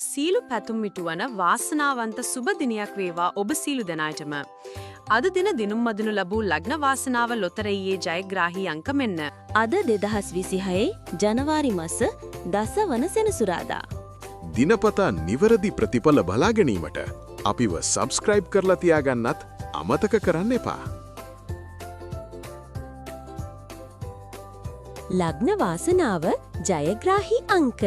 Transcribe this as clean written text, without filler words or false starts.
සීලු පැතුම් මිටුවන වාසනාවන්ත සුබ දිනයක් වේවා ඔබ සීලු දෙනාටම. අද දින දිනුම් මදිනු ලැබූ ලග්න වාසනාව ලොතරැයියේ ජයග්‍රාහී අංක මෙන්න. අද 2026 ජනවාරි මස 10 වන සෙනසුරාදා. දිනපතා නිවැරදි ප්‍රතිඵල බලා ගැනීමට අපිව සබ්ස්ක්‍රයිබ් කරලා තියාගන්නත් අමතක කරන්න එපා. ලග්න වාසනාව ජයග්‍රාහී අංක.